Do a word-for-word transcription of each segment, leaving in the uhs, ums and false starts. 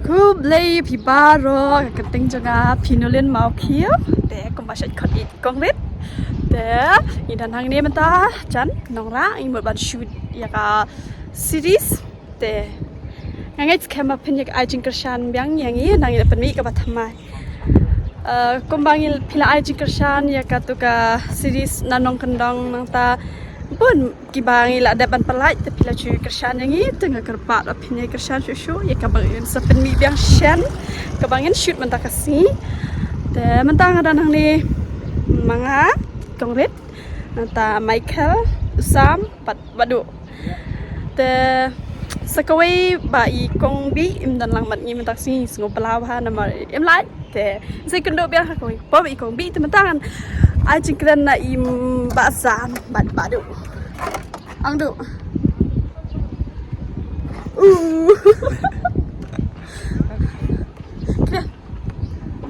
Khublei phi baroh, ka kyrteng jong nga Pinolin Mawkhiew. Te kumba shait khot ïa i Kong Rit. Te ngi don hangne mynta jan nongrah, ngi mut ban shoot ïa ka series. Te nga ngeit skhem ba phin ïa ka ai jingkyrshan biang ïa ngi, nang ïa pynmih kaba thymmai. Eh, kumba ngi phi la ai jingkyrshan ïa katu ka series Na Nongkyndong, nangta bun kiba ngi la dep ban pyllait, te phi la ju kyrshan ïa ngi, te nga kyrpad ba phin ïa kyrshan shuh shuh ïa kaba ngin sa pynmih biang shen, kaba ngin shoot mynta ka sngi. Te mynta nga don hangne ma nga, Kong Rit, nangta Michael, u Sam bad Badu. Te sa kawei ba i Kong Bih im don lang bad ngi mynta ka sngi, sngew phylla bha namar im lait. Te sa kynduh biang ha kawei ba i Kong Bih, te mynta ngan ai jingkren na i Bah Sam bad Badu. Ang du. Uh. Kren.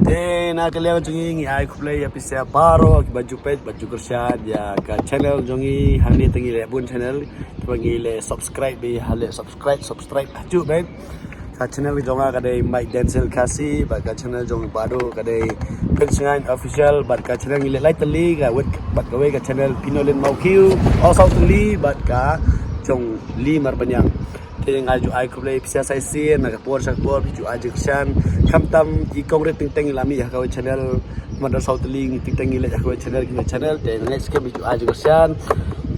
Te na ka liang jong ngi, ngi ai khublei ïa phi sa baroh kiba ju peit bad ju kyrshan ïa ka channel jong ngi. Hangne te ngi leh bun channel, kiba ngi leh subscribe, bad ha leh subscribe, subscribe hajuh bad ka channel jong nga ka dei Mike Denzel Khasi, bad ka channel jong Badu ka dei Prince Ngan Official, bad ka channel ngi leh lai tylli ka wit, bad kawei ka channel Pinolin Mawkhiew, oh, saw tylli, bad ka jong Lee Marbaniang. Te nga ju ai khublei phi sa sa shisien, na ka por sha ka por phi ju ai jingkyrshan. Khamtam i Kong Rit teng teng la mih ha kawei channel, namar da saw tylli ngi teng teng ngi leh ha kawei channel, kine channel, te nga ngeit skhem phi ju ai jingkyrshan.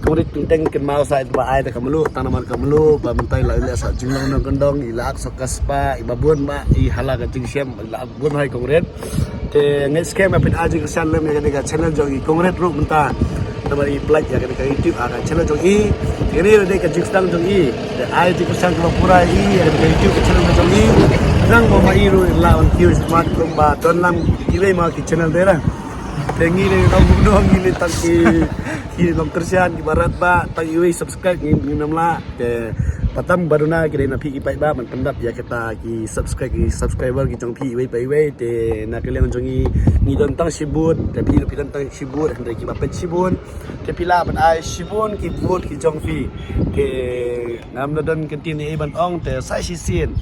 Kong Rit teng teng kynmaw sa ïa ba ai da ka mluh, tang namar ka mluh ba mynta i la leh sa jinglong nongkyndong, i la ak sa ka spah, i ba bun ba i hala ka jingshem, i la ak bun ha i Kong Rit. Te ngeit skhem ba phin ai jingkyrshan lem ïa kane ka channel jong i Kong Rit ruh mynta. Namar i pyllait ïa kane ka YouTube, ah, ka channel jong i. Kane ruh dei ka jingsdang jong i. Te ai jingkyrshan kaba pura ïa i ïa kane ka YouTube ka channel jong i. Nang ba ma i ruh la wan kiew smat kumba don lang kiwei ma ki channel dei lah. Te ngi dei nong kumno, ngi dei tang ki, ki nongkyrshan kiba rat ba tang iwei subscribe ngi, ngim lah. Te patam ba duna ki dei na phi ki paidbah ban pyndap ïa kita ki subscribe, ki subscriber ki jong phi iwei pa iwei. Te na ka liang jong ngi, ngi don tang shibun, te phi ruh phi don tang shibun, hynrei kiba peit shibun, te phi lah ban ai shibun ki vote ki jong phi. Te ngam da don kyntien ei ban ong, te sa shisien.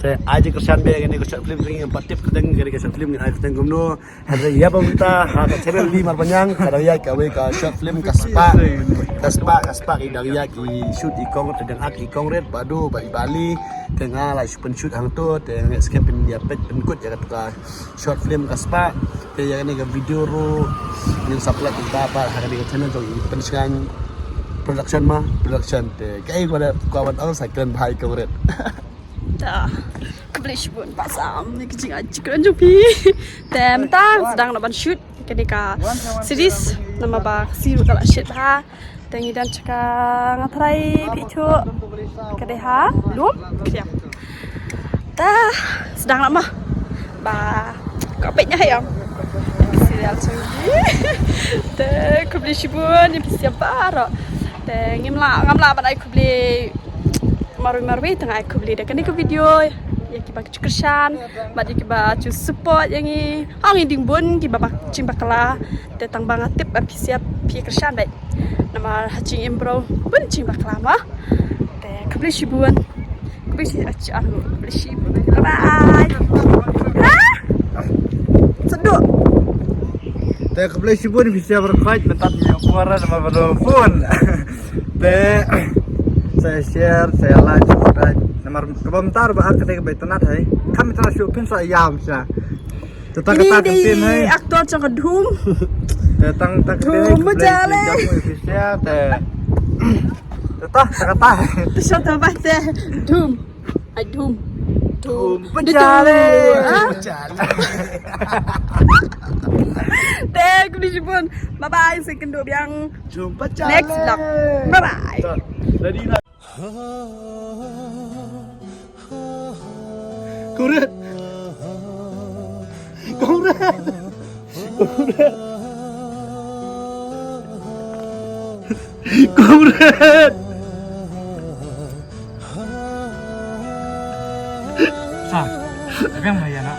Te ai jingkyrshan bha ïa kane ka short film jong ngi, ngam pat tip kyrteng kane ka short film, ngin ai kyrteng kumno. Hynrei ïa ba mynta ha ka channel Lee Marbaniang ka dang ïaid kawei ka short film, ka spah. Ka spah, ka spah, i dang ïaid ki shoot i Kong Rit, dang ak i Kong Rit, Badu bad i Bali. Te nga la shu pynshoot hangto, te nga ngeit skhem phin ïa peit pynkut ïa katu ka short film ka spah. Te ïa kane ka video ruh ngin sa pyllait kumta pat ha kane ka channel jong i Pynshngaiñ Production ma, Production. Te kaei kaba kwah ban ong, sa kren bha i Kong Rit. Ta, khublei shibun Bah Sam ïa ka jingai jingkren jong phi. Te mynta sdang noh ban shoot kane ka series, namar ba ka sngi ruh ka la shit bha. Te ngi don sha ka, nga tharai phi ithuh, ka dei ha lum Khriam. Te sdang noh ma ba ka peit noh ha ïong serial jong ngi. Te khublei shibun ïa phi sa baroh. Te ngim lah, ngam lah ban ai khublei marwei marwei, te nga ai khublei da kane ka video ïa kiba ju kyrshan bad ïa kiba ju support ïa ngi. Ong ïa ding bun kiba bak-, jingbakla, te tang ba nga tip ba phi sa phi kyrshan bad namar ha jingim bro bun jingbakla ma. Te khublei shibun. Khublei shi-, ah, khublei shibun. Bye bye. Ha? Sadu. Te khublei shibun phi sa baroh khoit, mynta phi ïoh pura namar ba don phone. Te sa share, sa like, subscribe. Namar kaba mynta ruh ba ar ka dei kaba itynnad hai. Kam itynnad shuh phin sa ïam sha. Te tang kata ka ktien hai. Actor jong ka Dhoom. Te tang kata ka ktien Dhoom hai, khublei shibun phi sa, te. Te tang kata. Te sa ta ba te Dhoom. Ai Dhoom. Dhoom. Dhoom. Pynjale. Ha? Pynjale. Te khublei shibun. Bye bye, sa ïakynduh biang. Jumpa next vlog. Bye bye. Ready na. Kong Rit. Kong Rit. Kong Rit. Kong Rit. Sa, biang maya nak.